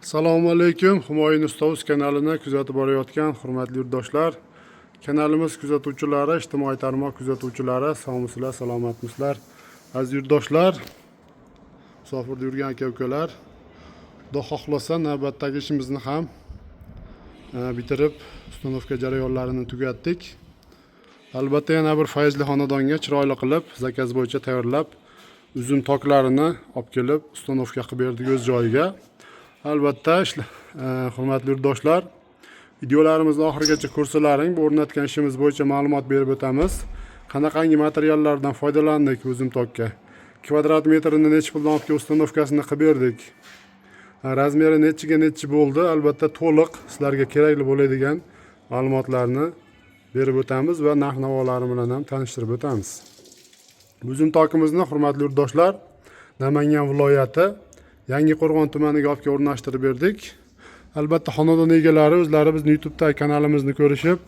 Assalomu alaykum, Humoyun Ustoz kanalini kuzatib borayotgan hurmatli yurtdoshlar, kanalimiz kuzatuvchilari, ijtimoiy tarmoq kuzatuvchilari, sog'misizlar, salomatmisizlar? Aziz yurtdoshlar, musofirda yurgan aka ukalar, Xudo xohlasa, navbatdagi ishimizni ham bitirib, установка jarayonlarini tugatdik. Albatta, yana bir fayzli xonadonga chiroyli qilib, заказ bo'yicha tayyorlab, uzum toklarini olib kelib, установка qilib berdik o'z joyiga. Albatta, hurmatli yurtdoshlar, videolarimizni oxirigacha ko'rsalaring, bu o'rnatgan ishimiz bo'yicha ma'lumot berib o'tamiz. Qanaqangi materiallardan foydalandik uzum tokka, kvadrat metrini nechi puldan olib kelib установка sini qilib berdik, размер i nechiga nechi bo'ldi, albatta, to'liq sizlarga kerakli bo'ladigan ma'lumotlarni berib o'tamiz va narx navolari bilan ham tanishtirib o'tamiz. Uzum tokimizni, hurmatli yurtdoshlar, Namangan viloyati, Yangiqo'rg'on tumaniga olib kelib o'rnashtirib berdik. Albatta, xonadon egalari o'zlari bizni YouTubedagi kanalimizni ko'rishib,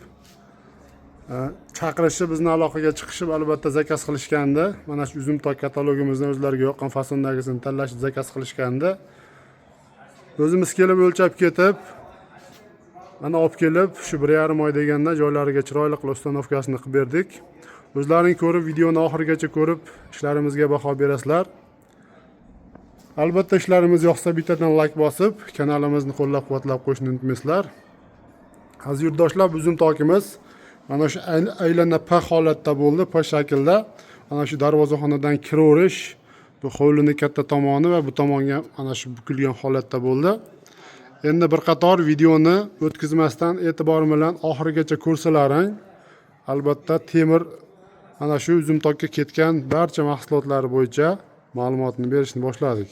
chaqirishib, bizni aloqaga chiqishib, albatta, заказ qilishgandi. Mana shu uzum tok katalogimizni o'zlariga yoqqan fasondagisini tanlashib, заказ qilishgandi. O'zimiz kelib o'lchab ketib, mana olib kelib, shu 1,5 oy deganda joylariga chiroyli qilib установка sini qilib berdik. O'zlaring ko'rib, videoni oxirigacha ko'rib, ishlarimizga baho berasizlar. Albatta, ishlarimiz yoqsa, bittadan layk bosib, kanalimizni qo'llab quvvatlab qo'yishni unutmaysizlar. Aziz yurtdoshlar, uzum tokimiz mana shu aylana P holatda bo'ldi, P shaklda. Mana shu darvozaxonadan kiraverish, bu hovlini katta tomoni va bu tomonga mana shu bukilgan holatda bo'ldi. Endi bir qator videoni o'tkazmasdan, e'tibor bilan oxirigacha ko'rsalaring, albatta, temir mana shu uzum tokka ketgan barcha mahsulotlari bo'yicha ma'lumotni berishni boshladik.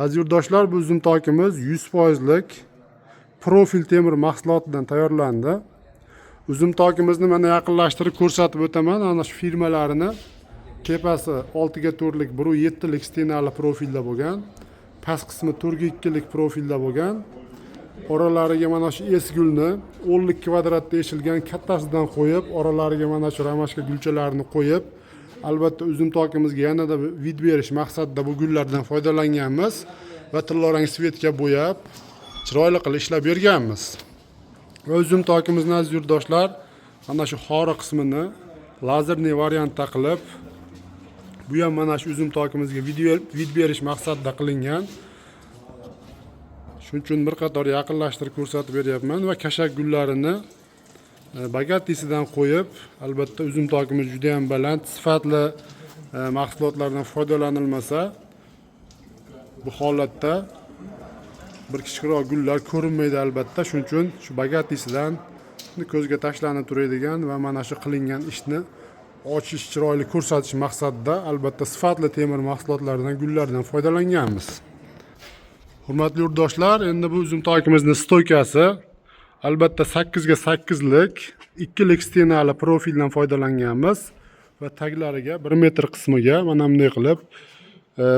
Aziz yurtdoshlar, bu uzum tokimiz 100 foizlik profil temir mahsulotidan tayyorlandi. Uzum tokimizni mana yaqinlashtirib ko'rsatib o'taman. Ana shu firmalarini: tepasi 6 ga 4lik, 1,7lik стена li profilda bo'lgan, past qismi 4 ga 2lik profilda bo'lgan. Oralariga mana shu esgulni 10lik kvadratda eshilgan kattasidan qo'yib, oralariga mana shu ромашка gulchalarini qo'yib, albatta, uzum tokimizga yanada вид berish maqsadida bu gullardan foydalanganmiz va tillarang цвет ga bo'yab, chiroyli qilib ishlab berganmiz. Va uzum tokimizni, aziz yurtdoshlar, mana shu xori qismini лазерный variantda qilib, bu ham mana shu uzum tokimizga вид berish maqsadida qilingan. Shuning uchun bir qator yaqinlashtirib ko'rsatib beryapman va kashak gullarini богатый sidan qo'yib, albatta, uzum tokimiz juda ham baland, sifatli mahsulotlardan foydalanilmasa, bu holatda bir kichikroq gullar ko'rinmaydi. Albatta, shuning uchun shu богатый sidan ko'zga tashlanib turadigan va mana shu qilingan ishni ochish, chiroyli ko'rsatish maqsadida, albatta, sifatli temir mahsulotlaridan, gullardan foydalanganmiz. Hurmatli yurtdoshlar, endi bu uzum tokimizni стойка si, albatta, 8 ga 8lik, 2lik стена li profildan foydalanganmiz va taglariga 1 metr qismiga mana bunday qilib,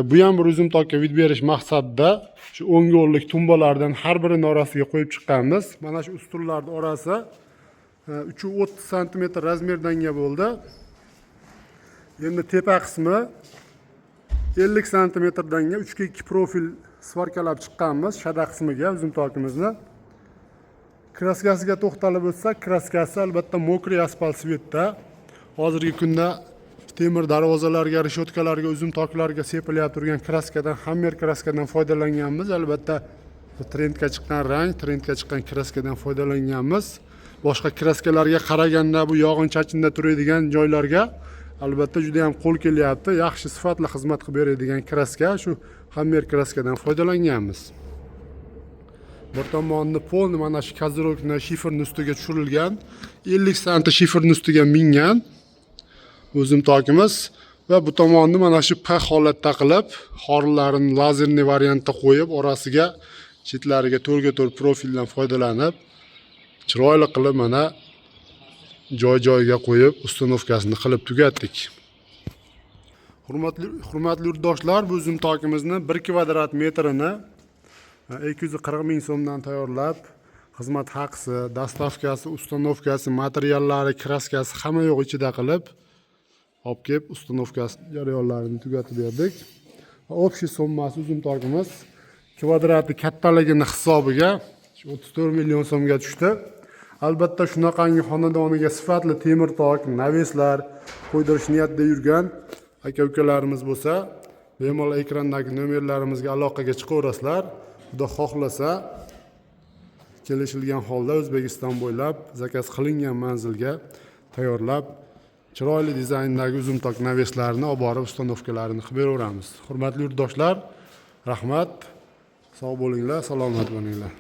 bu ham bir uzum tokka вид berish maqsadida shu 10 ga 10lik tumbalardan har birini orasiga qo'yib chiqqanmiz. Mana shu ustunlarni orasi 3,30 santimetr размер danga bo'ldi. Endi tepa qismi 50 santimetrdanga 3 ga 2 profil сварка lab chiqqanmiz shada qismiga. Uzum tokimizni краска siga to'xtalib o'tsak, краска si, albatta, мокрый asfalt цвет da. Hozirgi kunda temir darvozalarga, решётка larga, uzum toklarga sepilyapti turgan краска dan, Hammer краска dan foydalanganmiz. Albatta, trendga chiqqan rang, trendga chiqqan краска dan foydalanganmiz. Boshqa краска larga qaraganda bu yog'in chachinda turadigan joylarga, albatta, juda ham qo'l kelyapti, yaxshi, sifatli xizmat qilib beradigan краска, shu Hammer краска dan foydalanganmiz. Bir tomonni полный mana shu козырёк ni shiferni ustiga tushirilgan, 50 santi shiferni ustiga mingan uzum tokimiz va bu tomonni mana shu P holatda qilib, xorilarini лазерный variantda qo'yib, orasiga, chetlariga 4 ga 4 profildan foydalanib, chiroyli qilib, mana joy joyiga qo'yib, установка sini qilib tugatdik. Hurmatli yurtdoshlar, bu uzum tokimizni 1 kvadrat metrini 240 ming so'mdan tayyorlab, xizmat haqisi, доставка si, установка si, materiallari, краска si, hamma yo'q ichida qilib, olib kelib, установка si jarayonlarini tugatib berdik. Общий summasi uzum tokimiz Kvadrati kattaligini hisobiga 34 million so'mga tushdi. Albatta, shunaqangi xonadoniga sifatli temir tok, навес lar qo'ydirish niyatida yurgan aka ukalarimiz bo'lsa, bemalol ekrandagi nomerlarimizga aloqaga chiqaverasizlar. Xudo xohlasa, kelishilgan holda O'zbekiston bo'ylab заказ qilingan manzilga tayyorlab, chiroyli dizayndagi uzumtok навес larni olib borib, установка larini qilib beraveramiz. Hurmatli yurtdoshlar, rahmat, sog' bo'linglar, salomat bo'linglar.